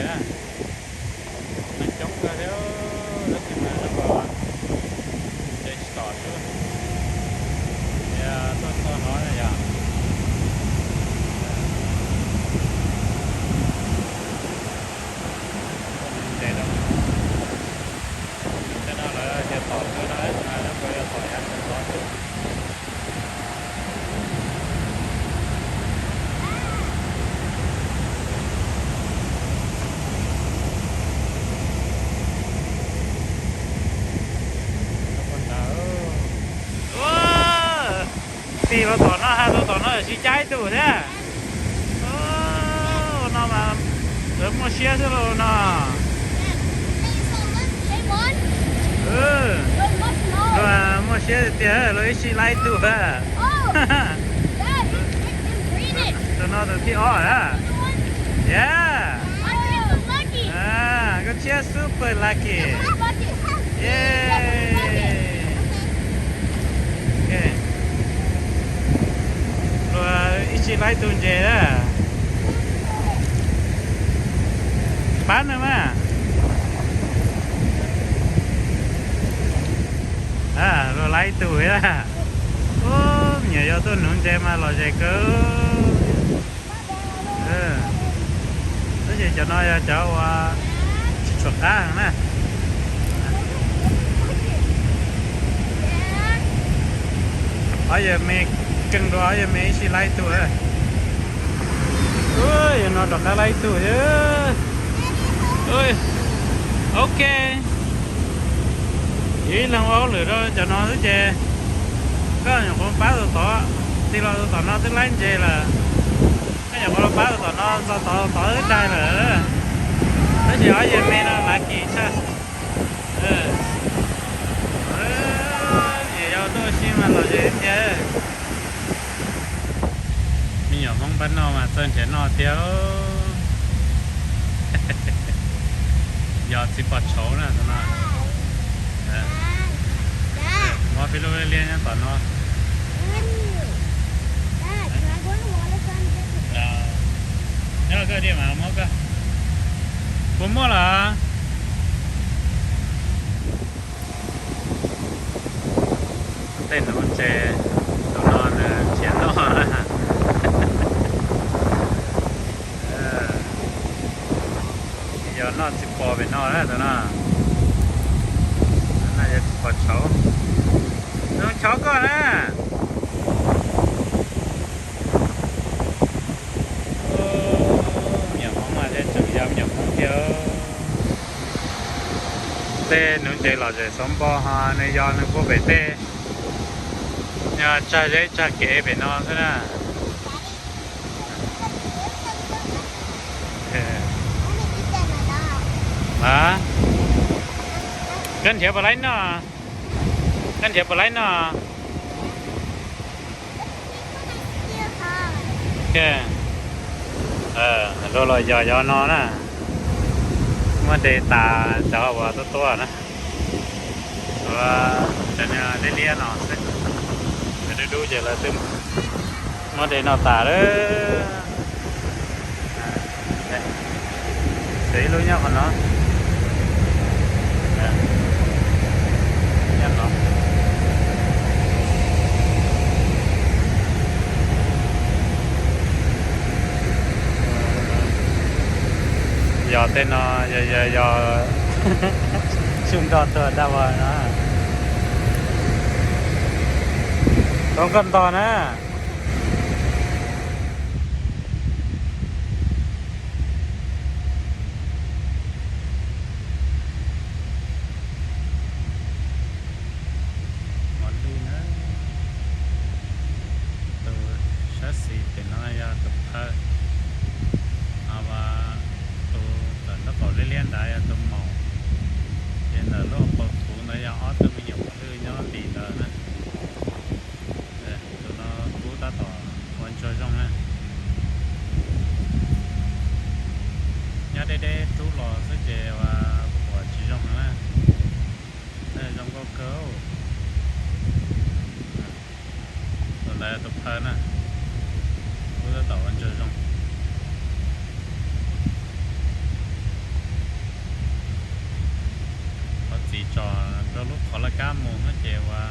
na. Neeg coob kawg thiab, tab sis mas zoo nkaus nce tsis tom xwb. Ces tuaj txog no yog nce rau, tej no lawv tias tom xwb no, lawv puas yog tom yav tod xwb. Tig los tom no, hais rau tom no tsis caij tus thiab. No mas lawv muaj siab xwb los no. Luag muaj siab tiag, luag ib sij laib tus. Tus no tus thib ob na. Yeah. Koj thiab super lucky. Yeah. Luag ib sij laib tus ntses na. Pab no mas. Luag laib tus na. Ub, me nyuam yaus tuaj nuv ntses mas lom zem kawg. Tab sis cov no yog cov uas tsis tshua qab heev na. Ob yawg me, keej dua ob yawg me ib sij laib tus. Yog no rov qab laib tus. Ok. Ib leeg ua hauj lwm rau cov no xwb ces koj nyuam qhuav pab tus tod, tig los tus tom no twb laib ntses lawm. Koj nyuam qhuav los pab tus tom no, txog tod tus tod twb dai lawm. Tab sis ob yawg me no lav kis tshaj. Yog tuaj ua si mas lom zem tiag. Me nyuam Hmoob pab noj mas txawj nrhiav noj tiag. Yog txiv pos tshauv na tus no. Muab peb lub liab nyob tom no. Nyob koj diaj mas muab koj. Puas muaj los? Tej nuv ntses tus no nws nrhiav noj na. Yog noj txiv pos pem no na tus no. Noj yog txiv pos tshauv. Nws tshauv koj na. Me nyuam Hmoob mas thiaj tseem yog me nyuam Hmoob thiab. Tej nuv ntses lom zem xov npo ho nws yog nws puag pem tej, yog tsag zeb tsag kev pem no xwb na. A, koj nrhiav puas laib noj? Koj nrhiav puas laib noj? Luag los yog yog no na. Muab de tas cov uas tuaj tuaj na. Tuav cov liab liab no xwb. Dub dub ces lawv twb muab de noj tas lawm. Tseem ib lub nyob qhov no. Nyob no. Yog tej no, yog, yog, yog tsuj nroj tuag dab ua no. Tau koj ntog na. Mos lwj na, tus sab xis pem no yog tus phawj, ho tus ntawm nraub qaum liab liab ntawd yog tus maum, ces ntawm lub hauv paus txhuv ntawd yog ob tug me nyuam mos lwj nyob li ntawd na. Tus no kub tab tom ua ntsuag zoo na. Nyob deb deb rub los xwb ces ua kuv pom tsis zoo na. Zoo nkauj kawg. Tus ntawd tus phawj na, kub tab tom ua ntsuag zoo. Lub qhov laj kab mus no ces ua